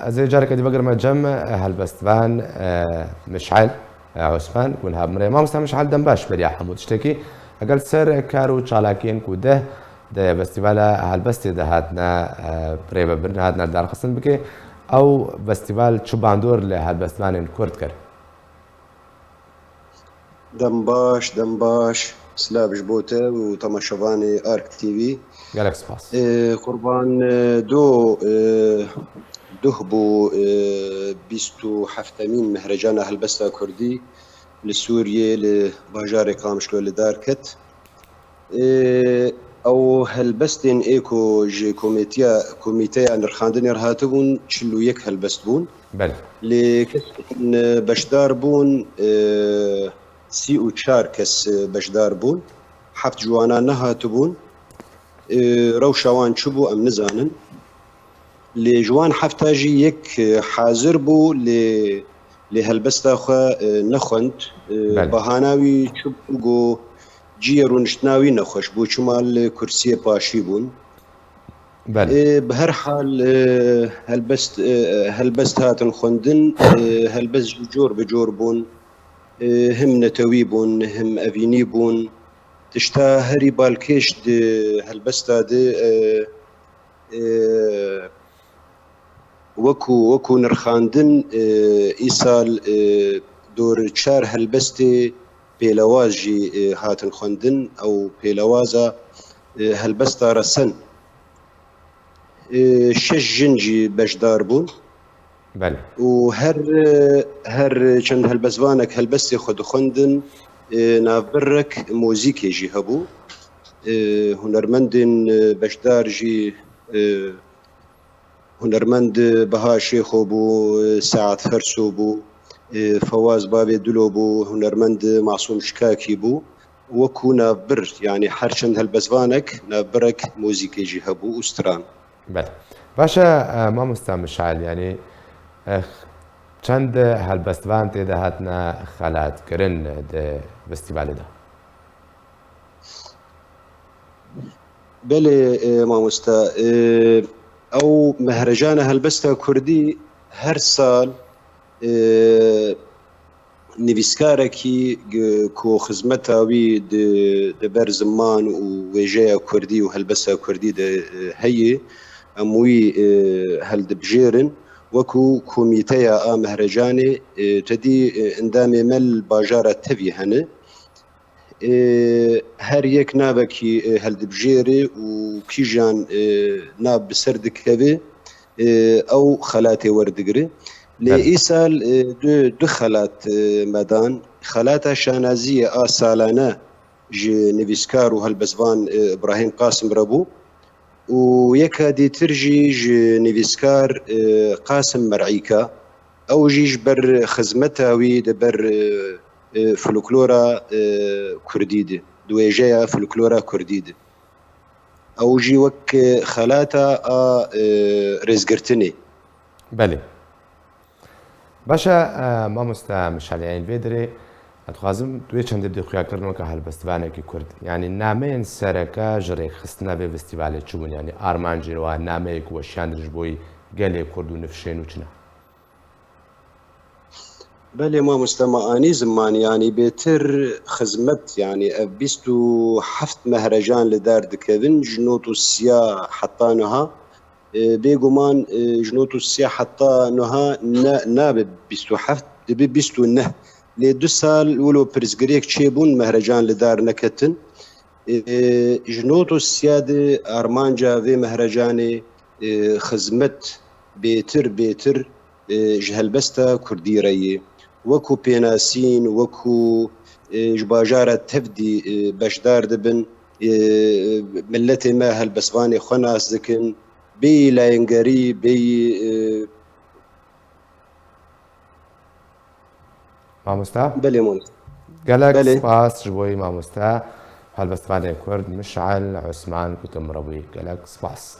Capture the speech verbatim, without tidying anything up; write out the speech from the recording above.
Ez ê careke dî vegerime cem helbestvan, e, Mişal, e, Osman, ku niha bi min re ye. Mamoste Mişal, dem baş beriya hemû tiştekî. Eger li ser kar û çalakiyên ku deh di festîvala helbestê de hatine, e, birêvebirin, hatine lidarxistin bike, ew festîval çi bandor li helbestvanên kurd kir? Dem baş, dem baş. Silav ji bo te û temaşevanê Ark T V. Gelek spas. Ê, Qurban, ê, do, ê, duh bû, ê, bîst û heftemîn Mehrecana Helbesta Kurdî li Sûriyê, li bajarê Qamişlo li dar ket. Ê, ew helbestên ê ku ji komîtiya, komîteya nirxandinê re hatibûn, çil û yek helbest bûn. Belê. Lê kesên beşdar bûn, e, sî û çar kes beşdar bûn. Heft ji wana nehatibûn. E, rewşa wan çi bû, em nizanin. Lê ji wan hefta jî yek, e, hazir bû, lê, lê helbesta xwe, e, nexwend. E, Belê. Bahana wî çi bû, got, cihê rûniştina wî nexweş bû, çima li kursiyê paşî bûn. Belê. Ê, bi her hal, e, helbest, e, helbest hatin xwendin, e, helbest jî cor bi cor bûn, e, him netewî bûn, him evînî bûn. Tişta herî balkêş di helbesta de, e, e, wekû, wekû nirxandin, e, îsal, e, dor çar helbestê pêlewaz jî, e, hatin xwendin. Ew pêlewaza, e, helbesta resen. E, şeş jin jî beşdar bûn. Belê. Û her, e, her çend helbestvanek helbestê xwe dixwendin, e, navbirek muzîkê jî hebû. E, hunermendên, e, beşdar jî, e, hunermend Beha Şêxo bû, Sead Ferso bû, Fewaz Bavê Dilo bû, hunermend Masûm Şikakî bû. Wekû navbir, yanî her çend helbestvanek, navbirek muzîkê jî hebû û stran. Belê. Baş e, e, mamosta Mişal, yanî, e, çend helbestvan tê de hatine xelatkirin di festîvalê de? Belê, e, mamosta. E, ew Mehrecana Helbesta Kurdî her sal, e, nivîskarekî g-, ku xizmeta wî di, di ber ziman û wêjeya kurdî û helbesta kurdî de, e, heye, em wî, e, heldibijêrin. Wekû komîteya a Mehrecanê, e, te dî, e, endamê me li bajara tevî hene. E, her yek navekî, e, heldibijêre û kîjan, e, nav bi ser dikeve, e, ew xelatê werdigire. Lê Belê. Îsal, e, du, du xelat, e, me dan. Xelata şanaziyê a salane ji nivîskar û helbestvan, e, Îbrahîm Qasim re bû û yeka dîtir jî ji nivîskar, e, Qasim Mer'îka. Ew jî ji ber xizmeta wî di ber, e, e, folklora, e, kurdî de, di wêjeya folklora kurdî de. Ew jî wek, e, xelata a, e, rêzgirtinê. Belê. Baş e, e, mamoste Mişal, yanî vê dirê ez dixwazim tu wê çendê bidî xuyakirin weke helbestvanekî kurd. Yanî nameyên sereke ji rêkxistina vê festîvalê çi bûn? Yanî armancên wan, nameyê ku weşiyandin ji bo gelê kurd û nifşên û çi ne? Belê mamoste, me anî ziman, yanî bêtir xizmet, yanî ev bîst û heft mehrecan li dar dikevin, ji not û sîya heta niha. E, bêguman, e, ji not û sîya heta niha ne, nabe bîst û heft, dibe bîst û neh. Lê du sal wilo pirsgirêk çêbûn, mehrecan li dar neketin. E, ji not û sîya de armanca vê mehrecanê, e, xizmet bêtir, bêtir, e, ji helbesta kurdî re ye. Wekû pênasîn, wekû, e, ji bajara tevdî, e, beşdar dibin, e, miletê me helbestvanê xwe nas dikin, bêyî layengerî, bêyî, e, Mamoste? Belê, mamoste. Gelek Belê. spas ji bo wî mamoste. Helbestvanê Kurd Mişal Osman ku tu min re bûyî. Gelek spas.